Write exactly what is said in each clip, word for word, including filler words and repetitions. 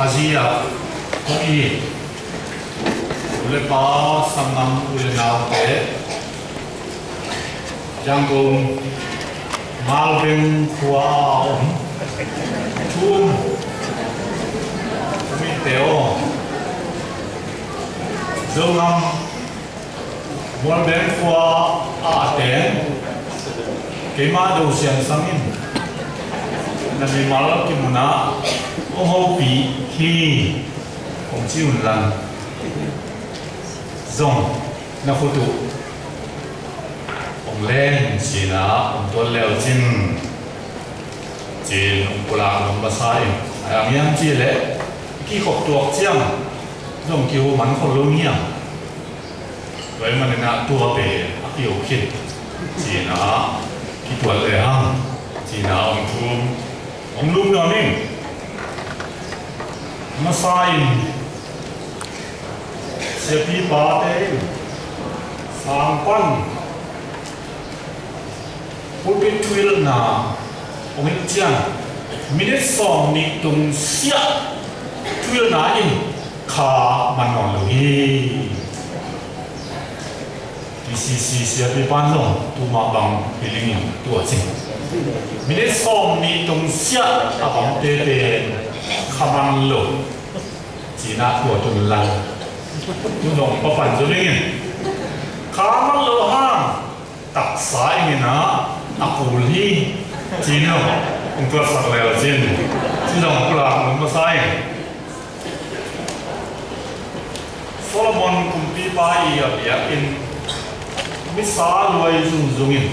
Asia kong it u le pa, sanggam u le naute, Yangon Malbeng khua a om thu um, u mite aw, Zogam Mualbeng khua a teng keima Do Sian Sang in na mimal kimunah hong hopih hi, hong ci un lang, zong na khut uh hong len cina hong tuat leu cin, cin hong pulak hong masa in, a yang hiam ci leh kikhop tuak ciang zong kiho man khol lo hiam? Tua ahih manin ah tua pen a kio khin cina kituat le hang cina hong thum hong lum nuam ing. Masa in siapi pate in sang pan pulpit thuhilhna hong hilh ciang minit sawm nih tung siah thuhilhna in kha man nawn lo hi. P C C siapi pan zong tuma bang piling in tua cing minit sawm nih tung siah a bang tete kha man lo. Cina tua tun lang tu zong papan zu dingin kha man lo hang taksa in ina a kul hi. Cina hong tuatsak leu cin ci zong pulak nung masa in Solomon kumpipa i a biakinn misa luai zungzung in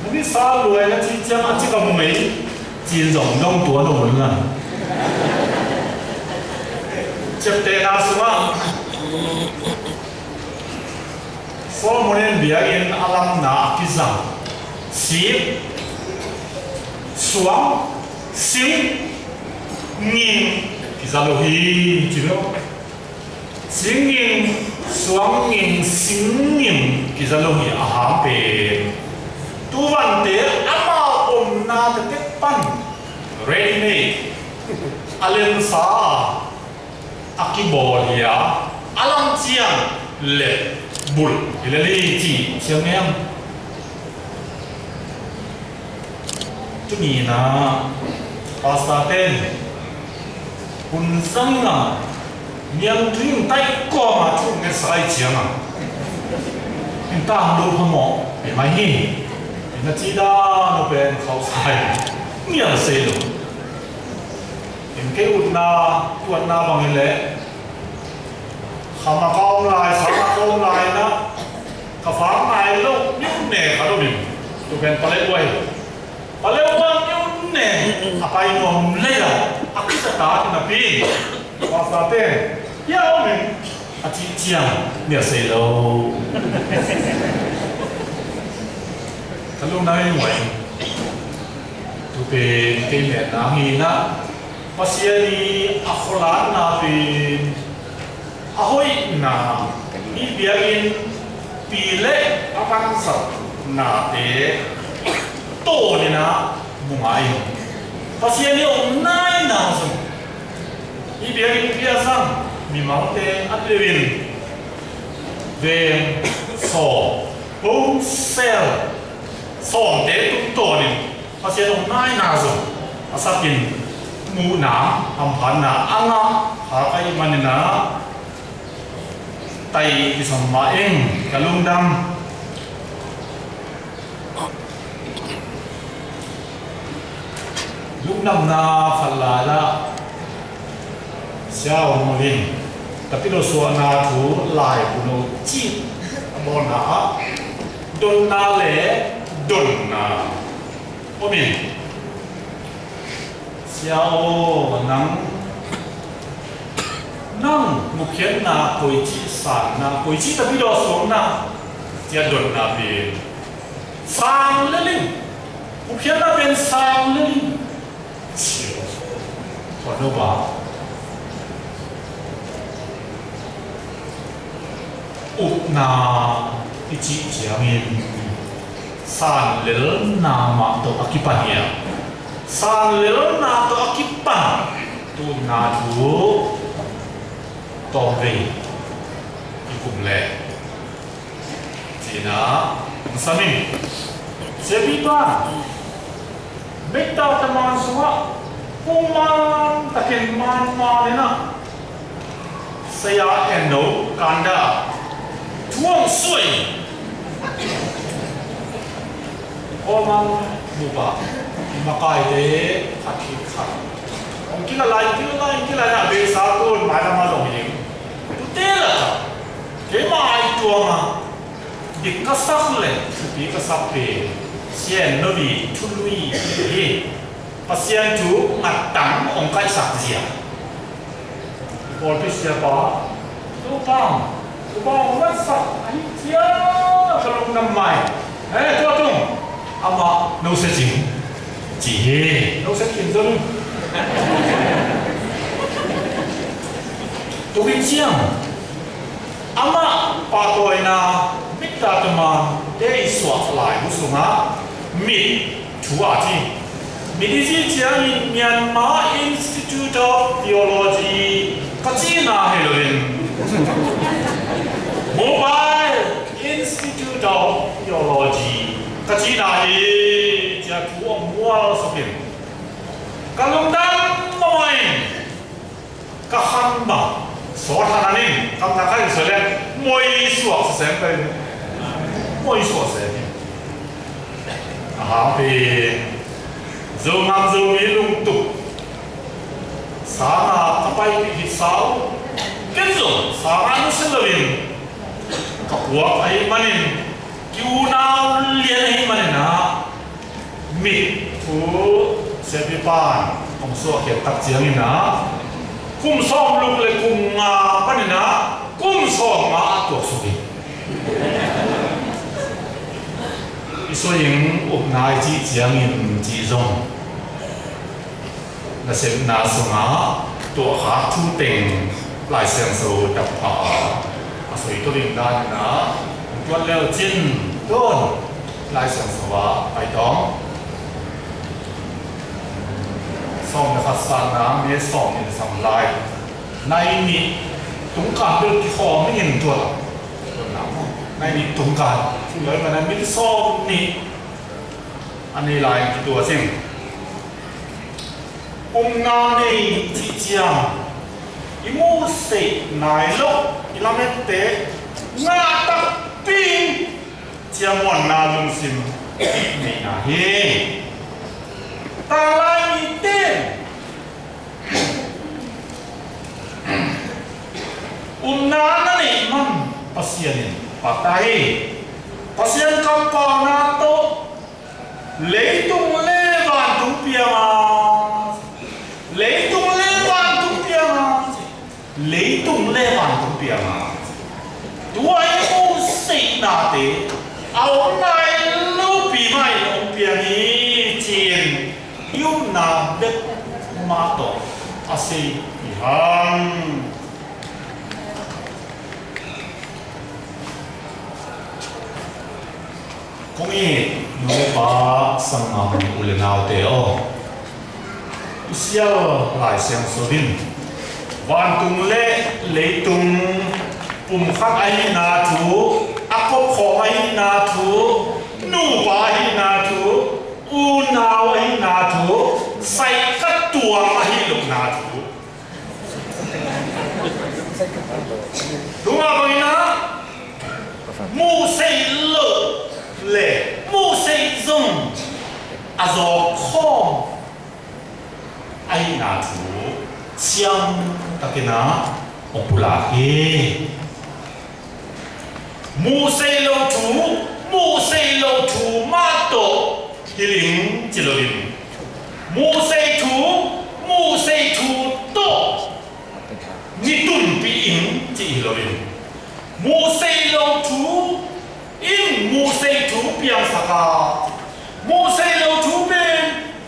na misa luai na ci ciang a cik a mu mei cin zong dong tua na un lang. Ciaptehna sungah Solomon in biakinn a lamna a kizang sip, suang, sing, nging kiza lo hi ci lo. Singing, suanging, singing kiza lo hi a hang pen tuvante ama omna tektek pan ready made a lemsa a a kibawl hi a, a lam ciang lep bulh hi lel hi ci siam ngiam. Tuni-in ah pastor ten hun zangin ah niangtui in taih kawm a thu ngetsak ahih ciangin in tang lo phamawh hi mai hi. In a ci dan uh pen khausa hi. Nial sei lo. In kei utna, tuatna bang hi leh kham a ka om lai, sang a ka om lai na ka fak nai lo, ni ut ne khat om in. Tu pen paleuh uh ahi. Paleuh uh a ni ut ne a pai nuam lei a, a kisa ta napi pastor te hia om in a cih ciang nial sei lo. Ka lungdam hi muai. Tu pen kei metna hi na. Pasian i a khualanna pen a hoihna, i biakinn pi le a vanzatnate tawnin ah mu ngai in. Pasian i omna i na zong i biakinn pi a zang mimalte a leuin veng sawm, home cell sawmte tungtawnin Pasian omna i na zong a sakin muhna, hamphatna a ngah kha ka hih manin ah tai kisam mah ing. Ka lungdam. Lungdamna khat lai ah Sia Aung Mo Lin, Tapidaw suahna thu lai buno cih a bawlna ah dotna le donna om in. Sia aw, nang, nang mukhiatna koici sanna, koici Tapidaw suahna, cia donna pen sang lel in. Mukhiatna pen sang lel in. Sia aw, tua no ba upna i cih ciangin sanlelna mah tawh a kipan hi a, sanlelna tawh a kipan Tupna thu tawmvei kikum le cina hong sam in. Siapipa, meitak taman sungah kung man takin man man inah saya en no kanda thu hong suai. Aw mang, nupa, makaite khat khit khat hong kila lai, kila lai, kila lai, a beisa kun mai lama zong hi ding. Tute lakah keima ai tuanga dik ka sak le thupi ka sak pen Sian Novi Thului hi. Pasian thu ngattang hong kaihsak zia. Pawlpi siapa, Topa, Topa hong ngatsak ahi cia ka lungdam mai. Eh, tua tung amah no sia cing ci hi. No sia cing zong tukin ciang amah pahtawina meitak taman te i suak lai uh sungah mit thu a ci. Mit i ci ciangin Myanmar Institute of Theology ka cihna hi loin Mobile Institute of Theology ka cihna hi cia thu hong mual sukin ka lungdam mawh in ka khan bang sawt hanan in kamna kha in sawt le moi suak sasem ka in moi suak sasem in a hang pi Zogam Zomi lungtup sanga ka pai pi hit sau ken zong sanga nusia loin ka puak ahi manin ki unau lian ahi manin ah mit thu siapipan hong suahkhiat tak ciangin ah kum sawm luk le kum nga panin ah kum sawm nga a tuaksuk hi. I suaing upna i cih ciangin cih zong nasepna sungah tuahkhak thu teng Lai Siangtho dap pha a, a soi tawh ding danin ah tuat leu cin tun Lai Siangtho ah pai tawng sawm le khat sanna mi sawm in sang lai nai nih tungkan bel kikhawm in tuat nai nih tungkan loi mana min sawm nih a nei lai in kituak cing. Umna nei cih ciang i muhseih nai loh i lamette ngah takpi ciammuanna lungsim neihna hi. Tanglai mite umna na neih man Pasian in pakta hi. Pasian kampauna tawh leitung le vantung pianga, leitung le vantung pianga, leitung le vantung pianga tua i muhseihnate a om nai lopi mah in hong piang hi ci-in i upna bek mah tawh a sei hi hang. Kong it nu le pa, sanggam u le naute aw, i sial Lai Siangtho in vantung le leitung pumkhat ahihna thu, a kopkhawm ahihna thu, nupa ahihna thu, unau ahihna thu, saikatuang ahih lohna thu. Tuma bangin ah muhseih loh le muhseih zong a zawk khawm ahihna thu ciamtakin ah hong pulak hi. Muhseih lo thu, muhseih lo thu mah tawh hilh ing ci loin, muhseih thu, muhseih thu tawh ni tunpih ing ci hi loin, muhseih lo thu in muhseih thu piangsak a, muhseih lo thu pen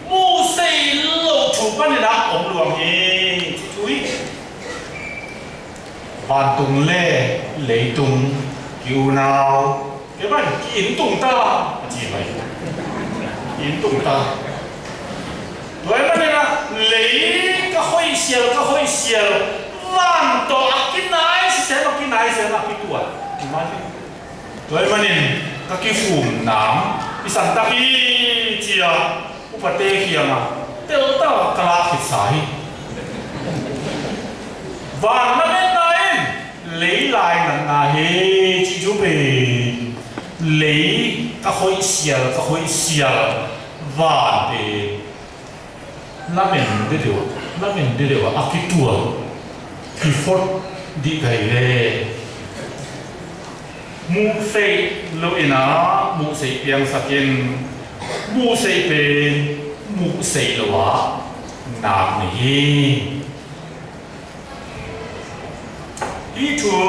muhseih lo thu panin ah om luang hi ci thu hi. Vantung le leitung ki unau, kei ban ki inntung ta a ci mai. Ki inntung ta. Tua ahih manin ah lei Ka hoih sial, ka hoih sial. Van tawh a kinai sisem, a kinai sisem a kituat. Tua ahih manin ka kifum nang i santak hi, ci-a upate kiangah teltak ka lak khitsa hi. Van lametna in lei lainatna hi, cih thu pen lei ka hoih sial, ka hoih sial. Van pen lamen deuhdeuh ah, lamen deuhdeuh ah a kituat, kifot dih ka hi ve. Muhseih loh in ah muhseih piangsak in, muhseih pen muhseih loh ah nak nei hi. Hih thu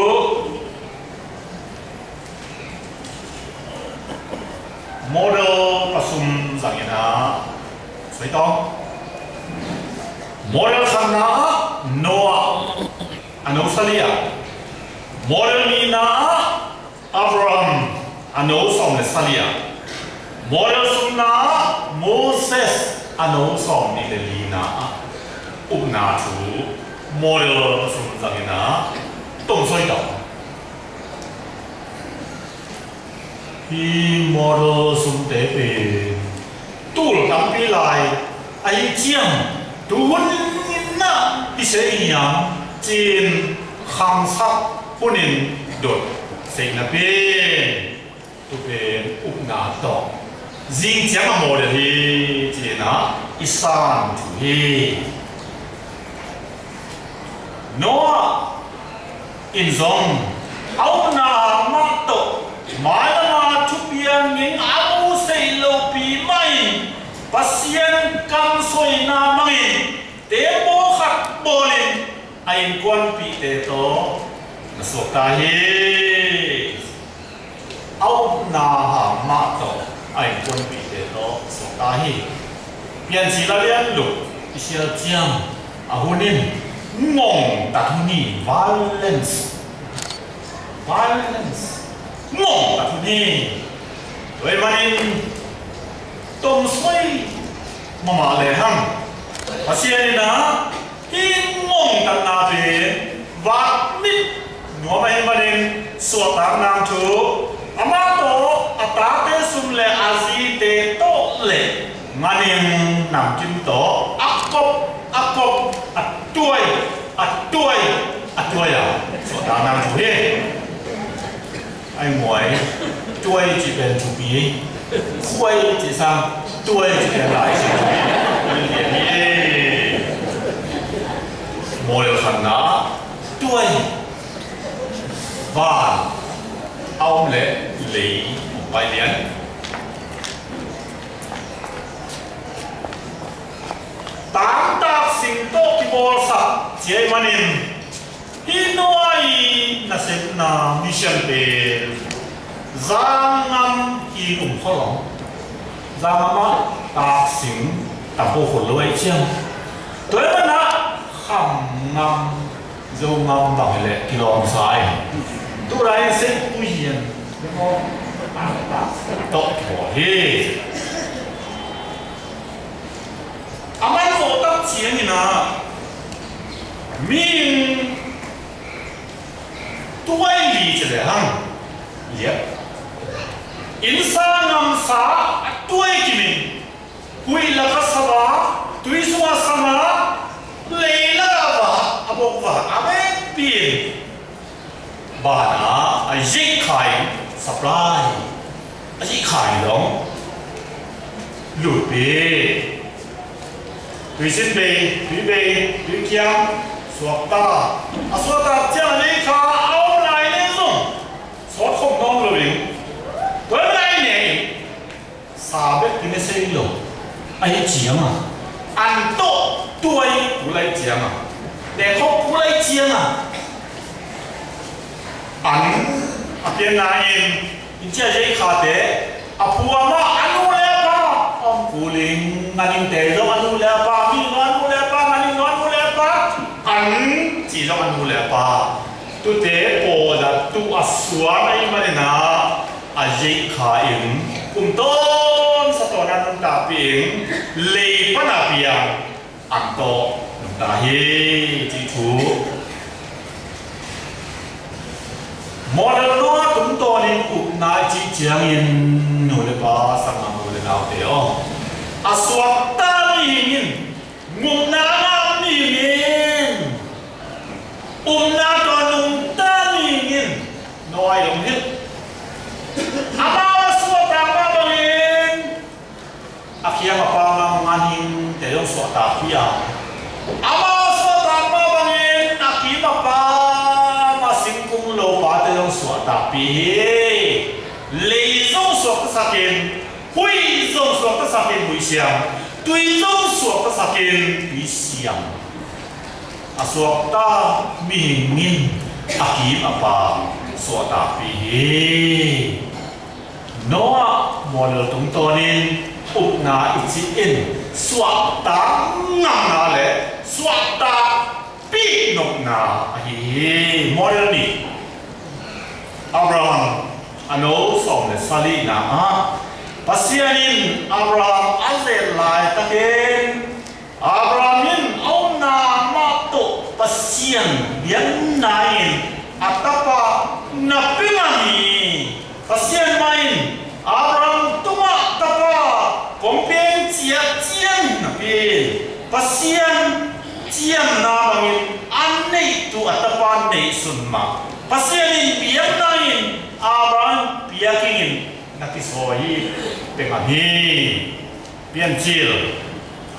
model pasum zangin ah, soi tawh. Model khatna ah Noah, a no sali ah. Model nihna ah Abraham, a no sawm le sali ah. Model sawmna ah Moses, a no sawm nih le lina ah. Upna thu model pasum zangin ah tong soi tawh. Hih model sumte pen tul tampi lai ahih ciang, tuhun in ah i sei hiam ci-in khangsak hunin dot seihna pen, tu pen upna tawh zing ciang a model hi, ci-in ah i san thu hi. Noah in zong a upna hang mah tawh mailam a thupiang ngeng a muhseih lopi mah in Pasian kamsawina mangin tembaw khat bawlin a innkuanpihte tawh na suakta hi. A upna hang mah tawh a innkuanpihte tawh suakta hi. Piancil a lian luk i siat ciang a hun in ngongtat hun hi, violence. Violence. Ngongtat hun hi. Tua ahih manin tong soi mahmah lehang, Pasian in ah hih ngongtatna pen vatmit nuam ahih manin suahtak nang thu, amah tawh a tate sum le a zite tawh le nganing namkim tawh a kop a kop, a tuai a tuai a tuai a suahtak nang thu hi. Ai muai, tuai cih pen thupi, khuai cih sang, tuai cih pen lai cih thupi. Ui lian hi ei. Model khatna tuai, van a om leh lei hong pai lian. Tangtak sing tawh kibawlsak ci ahih manin, hih Noah i nasepna mission pen zangam i um khol lo. Zangam ah taksing tam po khol lo ahih ciang, tua ahih manin ah kham ngam, Zo ngam bang hi leh kilawm sa in, tu lai in sei pui hian tawh thaw hi. A man vawh tak ciangin ah mi in tuai li ci lehang liak, innsa ngamsa a tuai kimin, huih lakah sa a, tui sungah sa a, lei lakah va, a bok va, a vekpi in, banah a yeih kha in, supply a yeih kha in dong lutpi. Tuisin bei, tui bei, tui kiang suakta, a suakta ciang a yeih kha a om lai leh zong sawt khop nawn lo in, tua lai ne in, sa bek kine sei lo ahih ciangin, an tawh tuai kul ahih ciangin, nekhop kul ahih ciangin, an a pianna in, in cia yeih khate a phuam ah a nu le a pa om kul in, nganingte zong a nu le a pa, mi zong a nu le a pa, nganing zong a nu le a pa, an ci zong a nu le a pa, tute pawl a tuh a suan ahih manin ah, a yeih kha in, kum tawn sa tawn a nuntakpih in, lei pan a piang, An tawh nungta hi, cih thu. Model Noah tungtawnin upna i cih ciangin nu le pa, sanggamnu le naute aw, a suakta mihing in, gupna a ngah mihing in, upna tawh nungta mihing in Noah i om hi. Amau a suahtak mah bangin a kiang a pa nganhingte zong suahtakpih a, amau a suahtak mah bangin a kim a pa, a singkung lopate zong suahtakpih hi. Lei zong suaktasakin huih, zong suaktasakin huih siam, tui zong suaktasakin tui siam. A suakta mihing in a kim a pa suahtakpih hi. Noah model tungtawnin upna i cih in suahtak ngamna le suahtakpih nopna ahi hi. Model nih, Abraham, a no sawm le sagihna ah Pasian in Abraham a zet laitakin, Abraham in a upna mah tawh Pasian biakna in a tapa na pia ngam hi. Pasian mah in Abraham tungah tapa kong pia ing, ci-a ciang napi, Pasian ciamna bangin a neihtu a tapa neihsun mah Pasian in biakna in Abraham piak ing in na kisawi hi, pia ngam hi. Piancil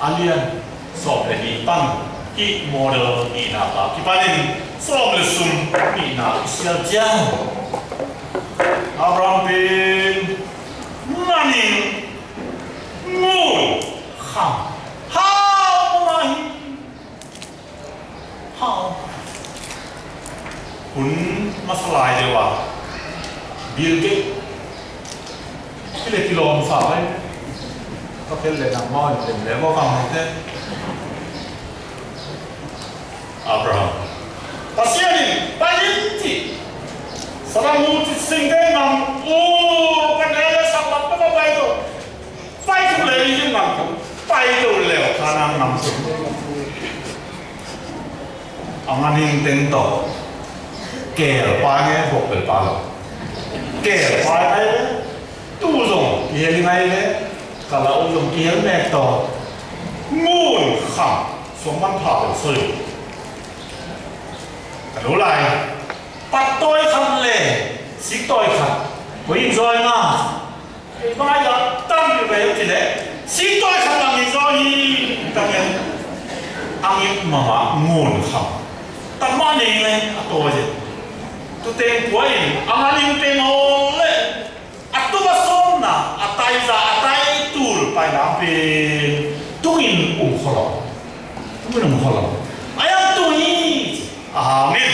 a lian sawm le nih pan hih model nihna pa kipanin sawm le sawm nihna i sial ciang, Abraham pen ngan ing, ngun kham, hau mah hi. Hau. Hun masa lai deuh a Bill Gates hi le kilawm sa lai. Ka phel le nangmah in lem le maw, kam hong te. Abraham, Pasian in pai in ci. Salam hu ci sing te ngam u, ka ne le sak lam pa ka pai to. Pai tuk le i ngam tuk. Pai tuk le ka nang ngam tuk. A ngan ing teng tawh keel pai nge, bawk bel pai lo. Keel pai ngai ve. Tu zong kihel ngai ve. Ka lau zong kihel mek tawh. Ngun kham suang man pha bel soi. Ka lo lai. Pat tawi khat le sik tawi khat, koi in zawi nga? Kei bang ai la tam pi bai ci le, sik tawi khat bang in zawi hi. Tam in, a ngip mahmah ngun kham. Tam mah nei le a tawi zen. Tuteng puai in a ngan ing teng aw le, a tung a sawmna, a taiza, a taitul paina pen tungin um kholom. Tungin um kholom. A yang tung hi. A hangin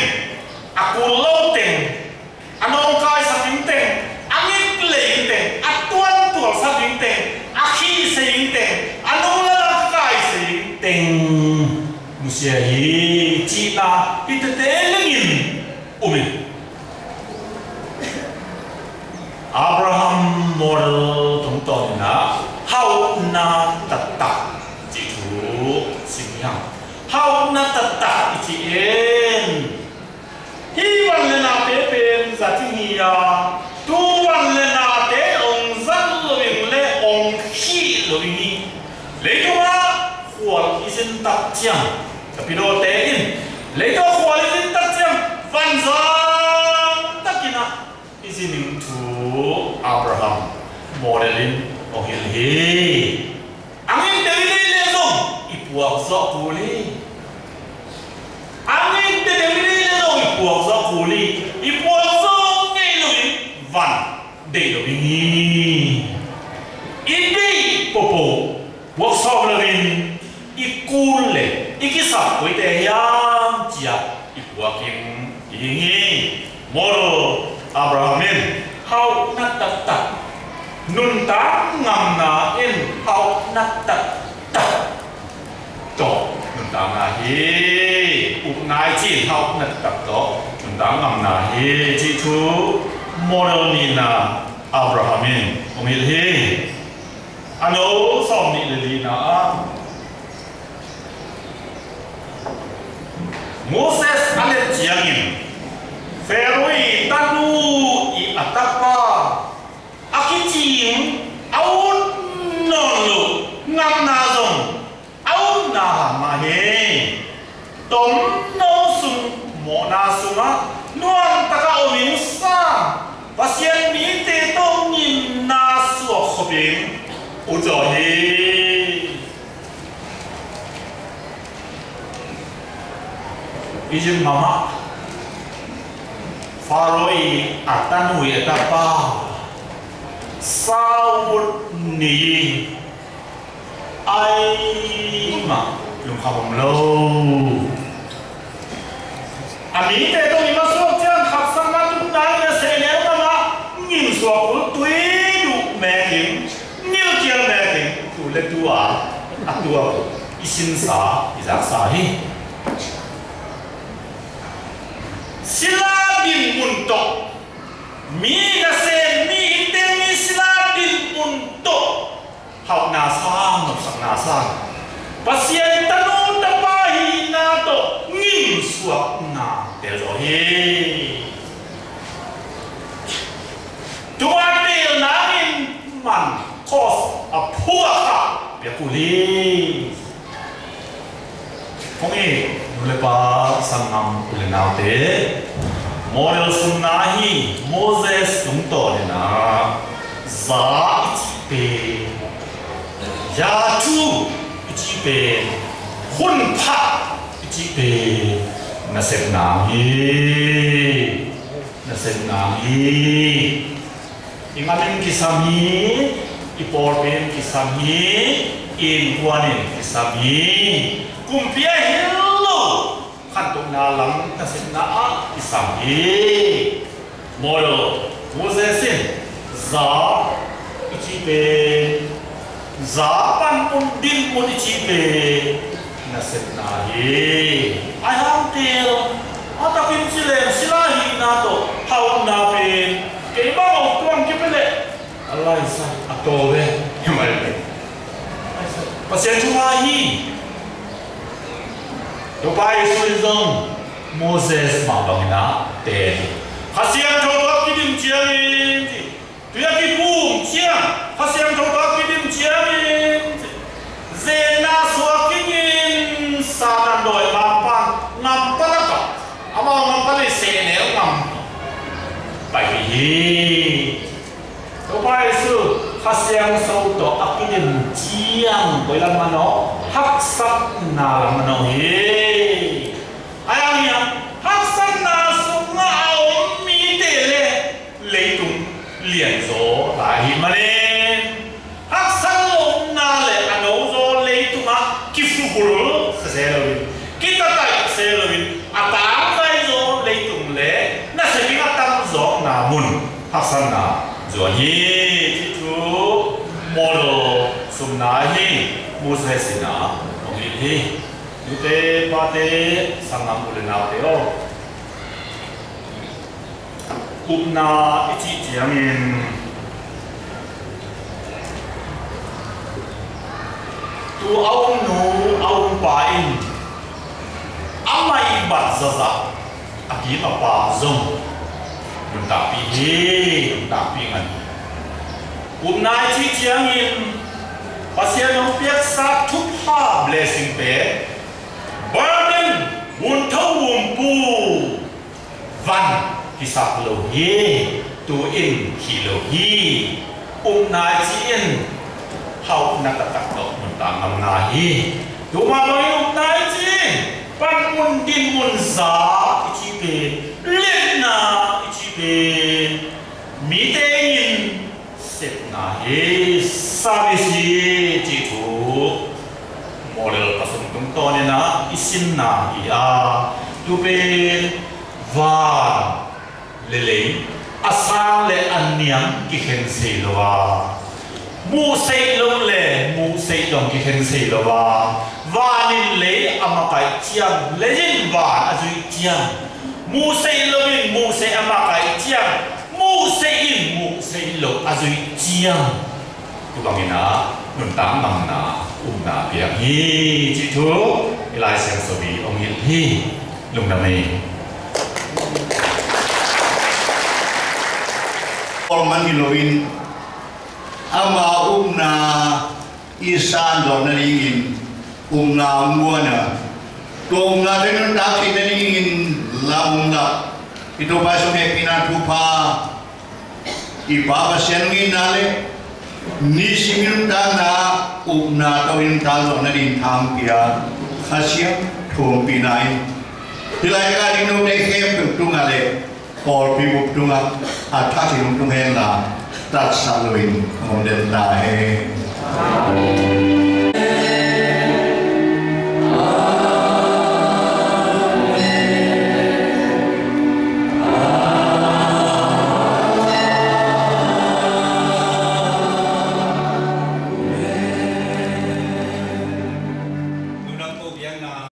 a kul lo teng, a nawngkaisak ding teng, a ngip lei ding teng, a tuantualsak ding teng, a khihsei ding teng, a nung le a kaisei ding teng nusia hi cihna hi tete lengin um in. Abraham model tungtawnin ah hauhna taktak cih thu sim hi hang. Hauhna taktak i cih in hih van le nate pen za cing hi a, tu van le nate hong zat lo in le hong khih lo in hi. Leitungah khual i zin tak ciang, ka pidawte in, leitungah khual i zin tak ciang vanzang takin ah i zin ding thu Abraham model in hong hilh hi. A ngim deuh i neih leh zong i puak zawh kul hi. A ngim deuh i neih leh zong i puak zawh kul hi. I puak zawh ngei loin van deih lo ding hi. I deih pohpoh puak sawm loin i kul le i kisap koite hiam ci-a i puak in i hing hi. Model Abraham in hauhna taktak, nuntak ngamna in hauhna taktak tawh nuntakna hi. Upna i cih in hauhna taktak tawh nuntak ngamna hi cih thu model nihna Abraham in hong hilh hi. A no sawm nih le lina ah Moses a let ciangin Faro i tanu i a tapa a kicing a ut nawn loh ngakna zong a utna hang mah hi. Tomno sung mawhna sungah nuamtaka om in sa Pasian mite tawh ngimna suak khopin ut zaw hi. Egypt mama Faro i a tanu i a tapa sauvut ni ai mah lungkham om lo. A mite tawh i masuak ciang khapsakna tupna in a sehnel mama ngimsuak ultui duh mekin ngilkial mekin tu le tu a a tuak i sinsa i zaksa hi. Sila dinmun tawh mi nasem mi hingteng mi sila dinmun tawh hauhna sang nopsakna sang Pasian tanu tapa hihna tawh ngimsuakna telzaw hi. Tua tel nangin man kos a phuak a piak uh hi. Hong it nu le pa sanggam u le naute, model sumna hi. Moses tungtawn in ah za i cih pen, yathu i cih pen, hunpha i cih pen nasepna hi. Nasepna hi. I ngam in kisam hi, i pawlpi in kisam hi, i innkuan in kisam hi. Kumpi a hil lo khantohna lam nasepna ah kisam hi. Model Moses in za i cih pen, za panmun dinmun i cih pen nasepna hi. Ai hangtel a takin ci leng sila hihna tawh hauhna pen kei bang a tuang kipia leh a laisai a taw ve. Hi mai ve. Pasian thu mah hi. Topa Jesu in zong Moses mah bangin ah ten hi. Kha Siangtho tawh a kidim ciangin ci. Tui a kiphum ciang Kha Siangtho tawh a kidim ciangin ci. Zenna suak kingin Satan dawi mangpan ngam palak a amau ngam palak sehnel ngam pai hi. Topa Jesu Kha Siangtho tawh a kidim ciang koi lam manaw, haksatna lam manaw hi. Ai ang hiam, haksatna sungah a om mite le leitung lianzaw lai hi manin haksat lohna le a nozaw leitungah kifubul se loin, kitataih se loin a tangzaizaw leitung le nasepna a tamzawkna mun haksatna zuan hi. Cih thu model sumna hi. Moses in ah hong hilh hi. Nute pate sanggam u le naute aw, upna i cih ciangin tu a um nu a um pa in a maibat zahzah a kim a pam zong nuntakpih hi. Nuntakpih ngan hi. Upna i cih ciangin Pasian hong piaksa thupha blessing pen burden, wuntho wumpu van kisak lo hi. Tu-in khih lo hi. Upna i cih in hauhna taktak tawh nuntak ngamna hi. Tua mah bangin upna i cih in panmun dinmun za i cih pen, liatna i cih pen, mite in sepna hi. Service hi cih thu model pathum tungtawn in ah i sinna hi a, tu pen van le lei, a sang le a niam kikhen sei lo a, muh seih lo le muh seih dong kikhen sei lo a, van in lei a makaih ciang, lei in van a zuih ciang, muh seih lo in muh seih a makaih ciang, muh seih in muh seih lo a zuih ciang, tu bangin ah nuntak ngamna upna piang hi cih thu i Lai Siangtho in hong hilh hi. Lungdam hi. Pawl man hi loin ama upna i san zawh nadingin upna hong guan a, tua upna tawh i nuntak theih nadingin lam hong lak i Topa sung hehpihna thupha i Pa Pasian ngeina le nisim i nuntakna upna tawh i nuntak zawh nading tha hong pia Kha Siangtho hong pina in hih lai ka ding note khempeuh tungah le pawlpi bup tungah a thak hi lungtung henla tatsak loin hong den ta hen.